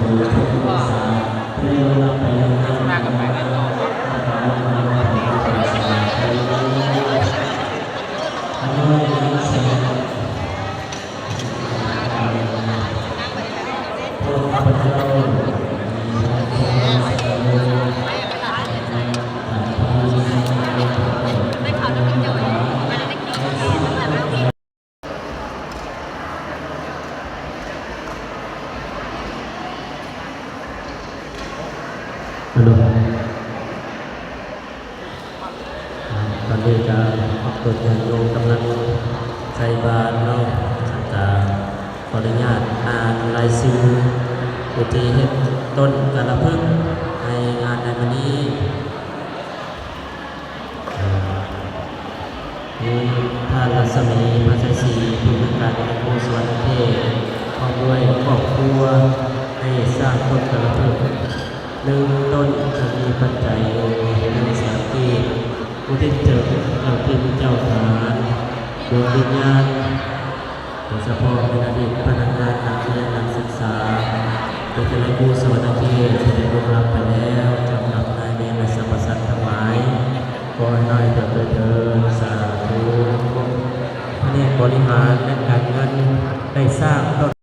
ອະນຸ ອ່າ ຕອນນີ້ກໍພວກຍາດໂຍມກຳລັງໃສ່ບາດເນາະ, ກໍຂໍອະນຸຍາດອ່ານລາຍຊື່ຜູ້ທີ່ເຮັດຕົ້ນກາລະພຶກໃນງານໃນມື້ນີ້. ມີທ່ານລັດສະໝີ ພະໄຊສີ ຜູ້ອຳນວຍການຄະນະຄູສະຫວັນນະເຂດ ພ້ອມດ້ວຍຄອບຄົວ ໄດ້ສ້າງຕົ້ນກາລະພຶກ ໜຶ່ງຕົ້ນ ຈະມີປັດໄຈ ໜຶ່ງແສນກີບ ອຸທິດເຖິງເຈົ້າຖິ່ນເຈົ້າຖານ ດວງວິນຍານ ໂດຍສະເພາະແມ່ນອະດີດພະນັກງານ ນັກຮຽນ ນັກສຶກສາ ວິທະຍາໄລຄູສະຫວັນນະເຂດ ທີ່ໄດ້ລ່ວງລັບໄປແລ້ວ ເຈົ້າກຳນາຍເວນ ແລະ ສັບພະສັດທັງຫຼາຍ ຂໍໃຫ້ນ້ອຍເຕີບເຕີບເທີ້ນ ສາທຸ. ພະແນກບໍລິຫານ ແລະ ການເງິນ ໄດ້ສ້າງຕົ້ນ